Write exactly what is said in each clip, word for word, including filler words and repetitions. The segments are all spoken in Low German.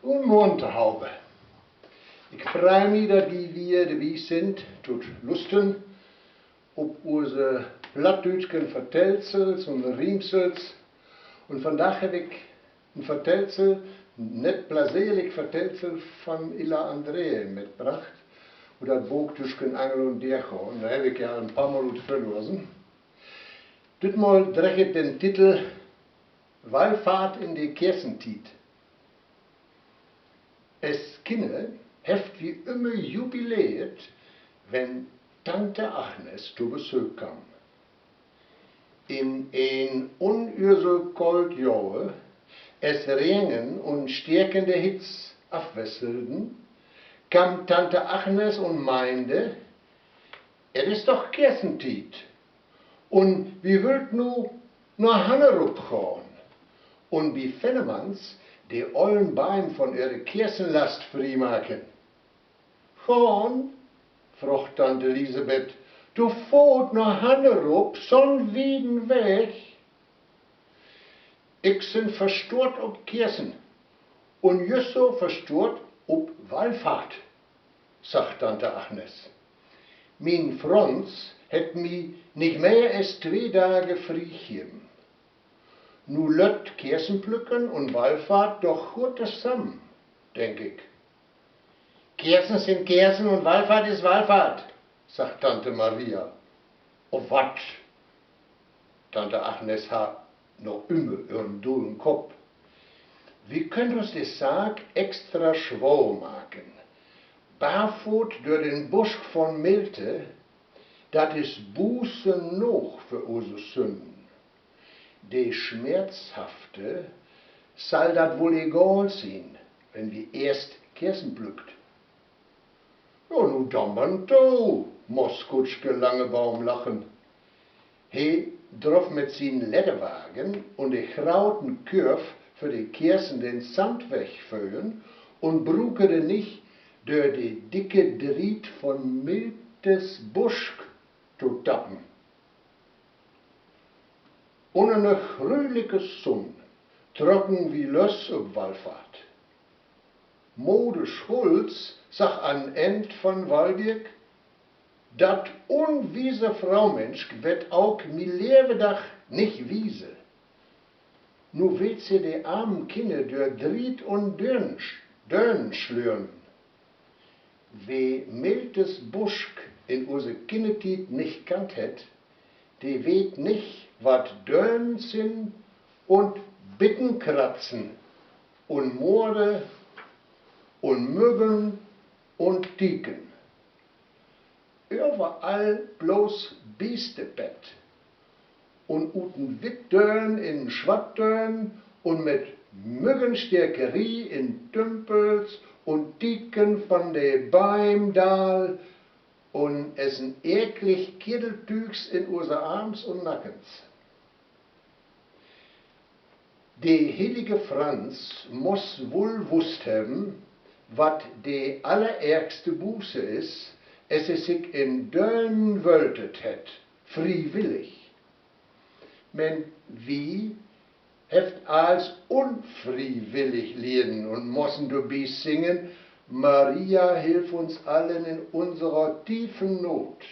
Goden Morgen tohape. Ik frei mi, dat ji weer dorbi sünd to'n Lustern op use plattdüütsken Vertellsels un Riemsels. Un vandaag heff ik en Vertellsel, en nett plaseerlik Vertellsel van Illa Andrä mitbracht, ut dat Book Tüsken Angel un Deergoorn. Dor heff ik ja en poor Mal ut vörlesen. Dütmal dreggt et den Titel Wallfahrt in de Kersentiet. As Kinner hefft wi ümmer jubileert, wenn Tante Agnes to Besöök kamm. In en unürsel koolt Johr, as Regen un stiekende Hitz afwesselden, kamm Tante Agnes un meinde: Et is doch Kersentiet, un wi wüllt nu na Hannerup gahn un bi Fennemanns de ollen Beim von öhre Kersenlast friemoken. Gahn?, fraagt Tante Elisabeth. Du fohrst na Hannerup, so'n wieden Weg? Ik sin verstoort op Kersen un jüst so verstoort op Wallfahrt, sagg Tante Agnes. Mien Franz hett mi nich mehr as twee Dage friegeven. Nu lött Kersenplücken un Wallfahrt doch goot tosamen, denk ik. Kersen sin Kersen un Wallfahrt is Wallfahrt, sagg Tante Maria. Of wat? Tante Agnes harr noch ümmer öhren dullen Kopp. Wi köönt us de Saak extra swoor maken. Barfoot dör den Busk von Milte, dat is Buße noog för use Sünnen. De Smerzhafte sall dat woll egal sien, wenn wi eerst Kersen plückt. Jo, nu dann man to, muss Kutschke Langebaum lachen. He droff mit sien Ledderwagen un de grauten Körf för de Kersen den Sand wegföhren un bruukede nich dör de dicke Driet von Miltes Busk to tappen. Unner ne grülike Sunn trocken wi los op Wallfahrt. Moder Schulz sagg an End von Wallbiek: Dat unwiese Frauminsch wett ok mien Leevdag nich wiese. Nu weet se de armen Kinner dör Driet un Dörn, Dörn slören. We Miltes Busk in use Kinnertiet nich kannt hett, de weet nich, wat Dörn sin un Bittenkratzen un Moore un Müggen un Tieken. Överall blots Biestepett. Un ut en witt Dörn in en swatt Dörn un mit Müggenstekerie in Tümpels un Tieken van de Beim daal un es en eklig Kiddeltüügs in use Arms un Nackens. De hillige Franz muss wull wusst hebben, wat de allerärgste Buße is, es he sik in Dörn wöltet hett, friewillig. Men wi hefft allens unfriewillig leden un mussen dorbi singen: Maria, hilf uns allen in unserer tiefen Not.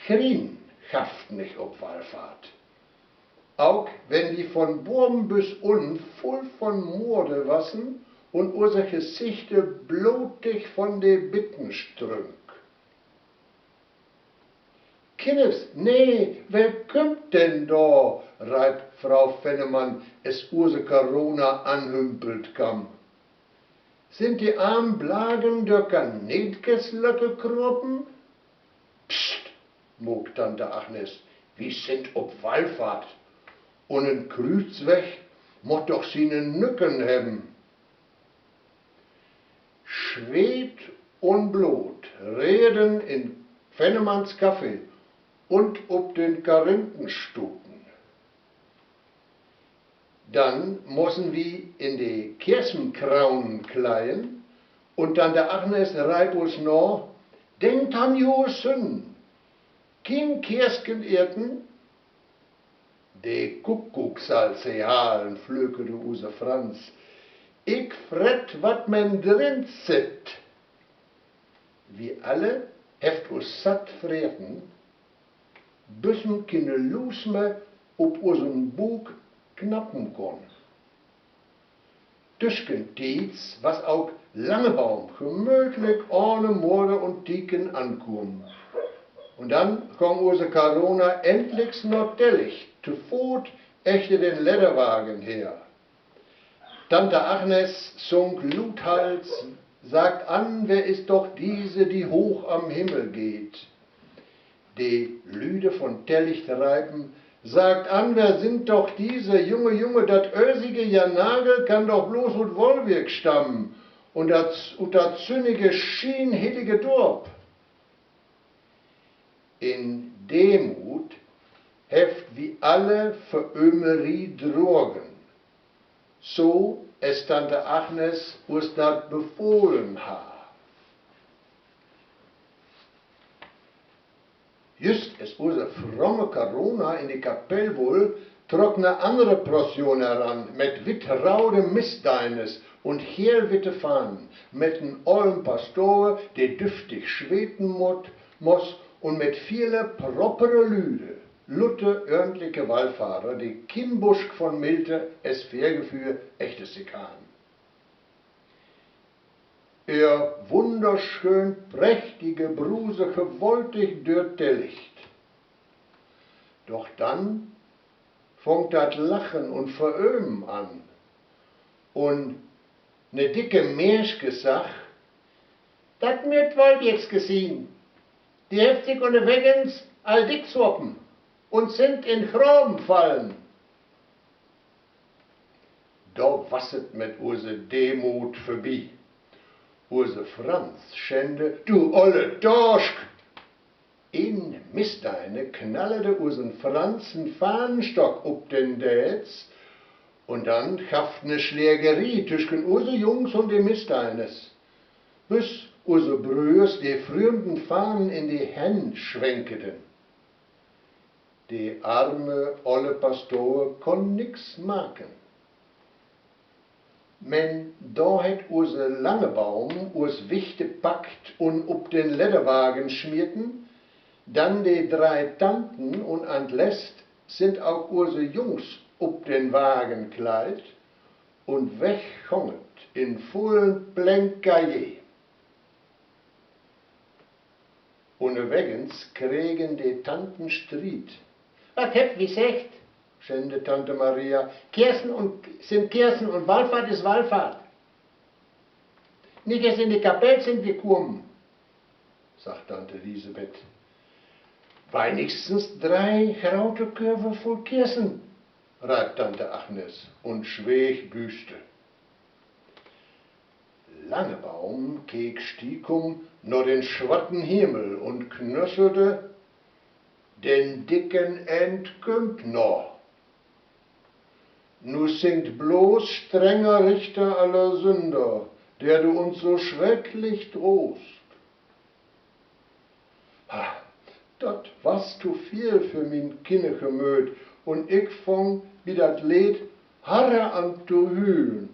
Grien gafft nich op Wallfahrt, ok wenn wi von boven bis unnen vull von Moore wassen un use Gesichter blotig von de Bittenstrünk. Kinners, nee, well kümmt denn dor?, reip Frau Fennemann, es use Corona anhümpelt kamm. Sind de armen Blagen dör Kaneetkeslöcker kropen? Pst, maak Tante Agnes, wi sind op Wallfahrt, un en Krüüzweg mutt doch siene Nücken hebben. Sweet un Bloot reden in Fennemanns Kaffee un op den Karinkenstuten. Dann mussen wi in de Kersenkraunen kleien, un Tante Agnes reip us na: Denkt an jue Sünnen! Kien Kersken eten! De Kuckuck sall se halen, flökerde use Franz. Ik frett, wat men drin sitt. Wi alle hefft us satt freten, büs kene Luus mehr op usen Buuk knappen kunn. Tüskentiets was ok Langebaum gemötlik ahne Moder un Tieken ankamen. Un dann gong use Corona endliks na Tellig, to Foot echter den Ledderwagen her. Tante Agnes sung luuthals: Sagt an, wer ist doch diese, die hoch am Himmel geht? De Lüde von Tellig reipen: Sagt an, wer sind doch diese? Junge, Junge, dat ösige Janagel kann doch bloß ut Wolbeck stammen un dat, ut dat sünnige, schienhillige Dorp. In Demut hefft wi alle Verömerie drogen, so es Tante Agnes us dat befohlen harr. Jüst es use fromme Corona in de Kapell wull, trock ne annere Prossion heran, met witt-raude Missdeiners un geel-witte Fahnen, met en ollen Pastor, de düftig sweten mott, muss, un met viele propere Lüde, lutte örntlike Wallfahrer, de kien Busk von Milte es Fegefeuer echter sik harrn. Ehr wunnerschöön prächtige Bruse gewaltig dörtelligt. Doch dann fung dat Lachen un Verömen an, un ne dicke Meerske sagg: Dat mööt Wolbeckske sien. De hefft sik ünnerwegens all dick sopen un sünd in Graven fallen. Do was et mit use Demut vörbi. Use Franz schende: Du olle Daask! Een Missdeiner knallerde usen Franz en Fahnenstock op den Daets, un dann gaff 't ne Slägerie tüsken use Jungs un de Missdeiners, büs use Bröers de frömden Fahnen in de Hänn schwenkeden. De arme olle Pastor kunn nix maken. Men do hett use Langebaum us Wichte packt un op den Ledderwagen smieten, dann de drei Tanten, un an't Lest sünd ok use Jungs op den Wagen kleit, un weg gong et in vullen Plenkajee. Ünnerwegens kregen de Tanten Striet. Wat hebbt wi seggt?, schende Tante Maria. Kersen un, sünd Kersen un Wallfahrt is Wallfahrt. Nich eerst in de Kapell sünd wi kamen, sagg Tante Elisabeth. Wenigstens drei graute Körve vull Kersen, reip Tante Agnes un sweeg düster. Langebaum keek stiekum na den swatten Himmel un knösselde: Den dicken End kümmt noch. Nu sinkt bloß: Strenger Richter aller Sünder, der du uns so schrecklich drohst. Ha, dat was to veel för mien Kinnergemööt, un ik fung bi dat Leed harre an to hülen.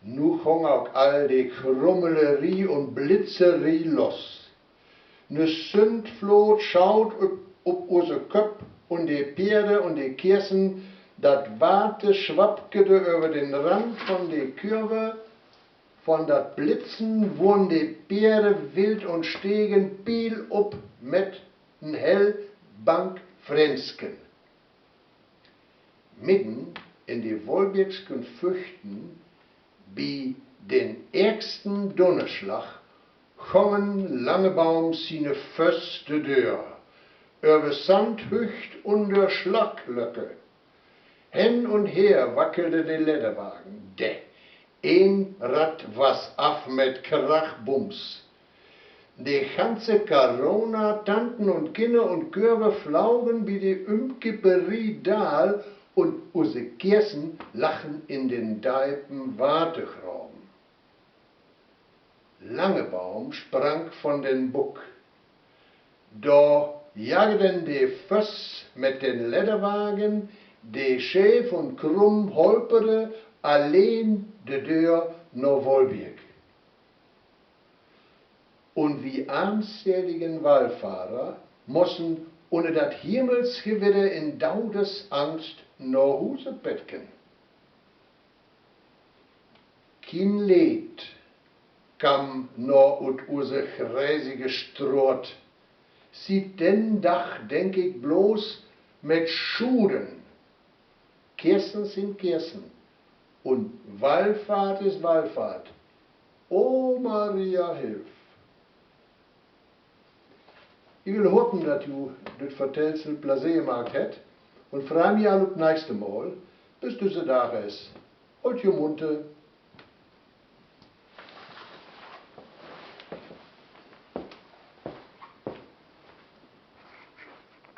Nu gong ok all de Krummelerie un Blitzerie los. Ne Sündfloot schaut op, op use Köpp un de Peerde un de Kersen, dat Water swappkede över den Rand von de Körve, von dat Blitzen wurrn de Peerde wild un stegen pielop met en hell bang Frensken. Midden in de Wolbecksken Füchten, bi den ärgsten Dunnerslag, gongen Langebaum siene Föss de Döör, över Sandhücht un dör Slaglöcker. Hen un her wackelde de Ledderwagen. De een Rad was af met Krach, Bums. De ganze Corona, Tanten un Kinner un Körve flaugen bi de Ümkipperie daal, un use Kersen lagen in den deipen Watergraven. Langebaum sprang von den Buck. Do jagden de Föss met den Ledderwagen, de scheev un krumm holperde, Alleen de Döör na Wolbeck. Un wi armseligen Wallfahrer mussen unner dat Himmelsgewidder in Daudesangst na Huse petken. Kien Leed kamm na ut use gresige Straat. Siet den Dag denk ik blots mit Schudern: Keersen sind Keersen. Un Wallfahrt is Wallfahrt. O Maria, hilf! Ik will hopen, dat ju dit Vertellsel Pläseer maakt hett, un frei mi al up nächste Mal. Bit düsse Dag es. Holt ju munter.